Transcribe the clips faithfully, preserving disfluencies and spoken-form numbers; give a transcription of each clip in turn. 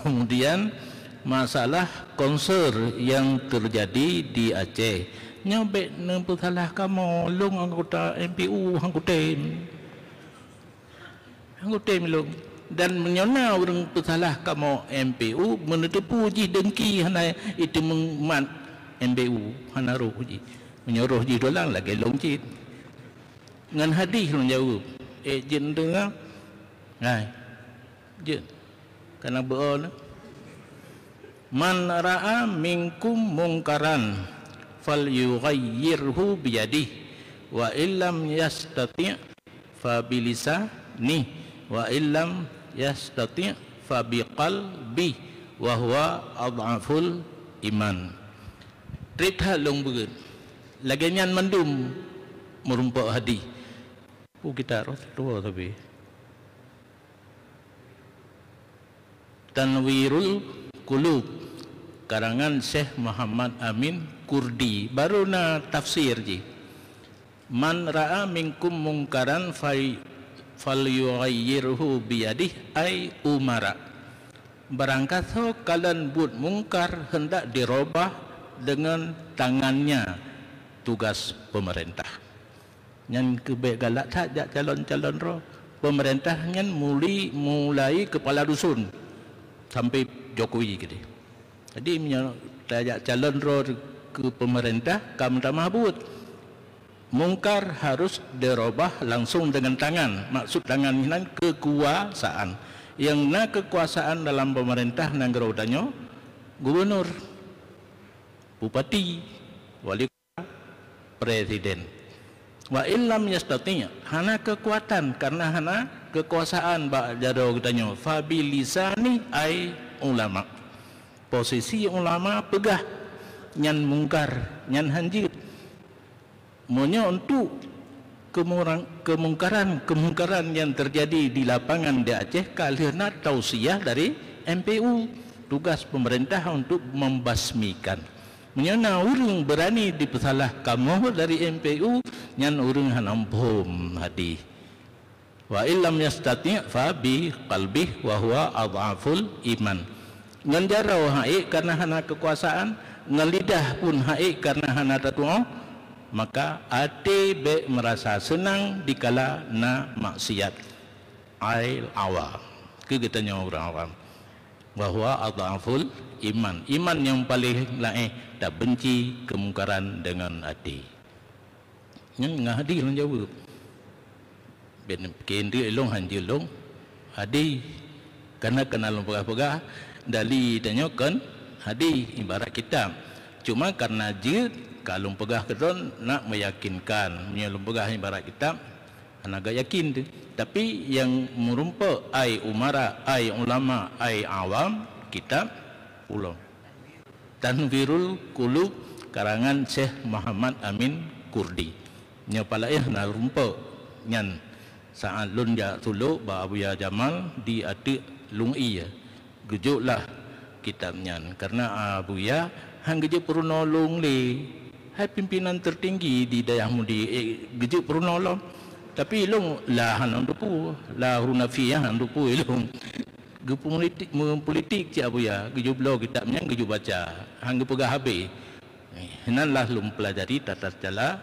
Kemudian, masalah konser nyang teujadi di Aceh. Nyoe bék neupeusalah kamoe, lôn anggota M P U, han kutem. Han kutem lôn. Dan meunyoe na ureuëng peusalah kamoe M P U, meuneuteupeue jih dengki hana iteumeung mat M P U, hana roh jih. Meunyoe roh jih dolang, lagée lôn cit. Ngon hadih lôn jaweueb. Eh, jeuet deungoe. Hai. Jeuet. Kana beuo na. "Man ra'a minkum mungkaran falyughayyirhu biyadih, wa illam yastati' fa bilisanih, wa illam yastati' fa biqalbih, wa huwa adhaful iman." Treb that lôn beuet. Lagée nyan mandum meurumpok hadih. Peue kitab roh tuwoe sabe. Tanwirul Qulub, karangan Syekh Muhammad Amin Kurdi, baru na tafsir jih. "Man ra'a minkum mungkaran fay-, falyughayyirhu biyadih ay umara." Barangkasoe kalon buet mungkar hendak dirobah dengan tangannya, tugas pemerintah. Nyan keuh bék galak that jak calon-calon droe. Peumeurintah nyan muli, mulai keupala dusun sampai Jokowi keudeh. Jadi, meunyoe tajak calon droe keu peumeurintah, ka meutamah buet. Mungkar harus dirobah langsung dengan tangan. Maksud tangan nyan keukuasaan. Nyang na keukuasaan dalam peumeurintah nanggroe tanyoe, gubunur, bupati, wali presiden. Wa illam yastati', hana keukuatan, karena hana keukuasaan bak jaroe geutanyoe. Fa bilisani ai ulama. Posisi ulama peugah nyan mungkar, nyan hanjeuet. Meunyoe untuk kemurang-, kemungkaran-kemungkaran yang terjadi di lapangan di Aceh, ka lheueh na tausiah dari M P U. Tugas pemerintah untuk membasmikan. Meunyoe na ureuëng beurani jipeusalah kamoe dari M P U, nyan ureuëng hana muphom hadih. Wa illam yastati' fa bi qalbih wa huwa adhaful iman. Ngon jaroe han ék karena hana keukuasaan, ngon lidah pun han ék karena hana tatuoh, maka até bék meurasa seunang dikala na maksiat. Ai awam. Keu geutanyoe ureuëng awam. Bahwa adhaful iman. Iman nyang paléng laén tabenci keumungkaran deungon até. Nyan ngon hadih lôn jaweueb. Bék neupiké indeuek lôn hanjeuet lôn hadih. Kana, kana lôn peugah-peugah, dali tanyoe kon hadih ibarat kitab. Cuma karena jeuet ka lôn peugah keudroe nak meyakinkan. Meunyoe lôn peugah ibarat kitab, hana geuyakin teuh. Tapi nyang meurumpok ai umara, ai ulama, ai awam, kitab ulôn. Tanwirul Qulub karangan Syekh Muhammad Amin Kurdi. Nyoe palaéh na rumpok nyan saát lôn jak Sulok bak Abuya Jamal di ateueh lôn ié. Geujok lah kitab nyan, karena Abuya han geujok peurunoe lôn lé. Hai pimpinan tertinggi di dayah Mudi, eh, geujok peurunoe lom. Tapi lôn lah hana teupeu, lah Hunafi han teupeu lôn. Geupeupolitik, meupolitik cit Abuya, geujubloe kitab nyan geujeubaca, han geupeugah habéh. Eh, nan lah lôn peulajari tata cara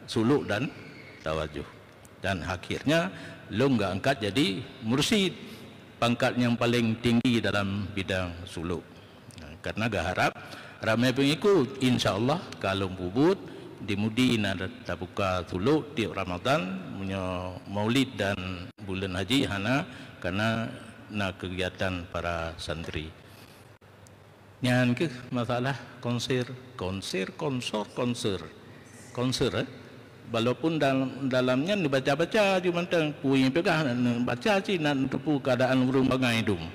suluk dan tawajuh. Dan akhirnya, lôn geuangkat jadi mursyid, pangkat nyang paleng tinggi dalam bidang suluk. Karena geuharap ramé peungikut, insya Allah, ka lôn peubuet di Mudi na tabuka suluk tieb Ramadan, meunyoe Maulid dan buleuen haji hana, karena na keugiatan para santri. Nyan keuh masalah konser, konser, konsor, konser. Konser, eh. Walaupun dalam, dalam nyan dibaca-baca ju mantong, peue nyang peugah, neubaca cit nak neuteupeue keuadaan ureuëng bangai dum.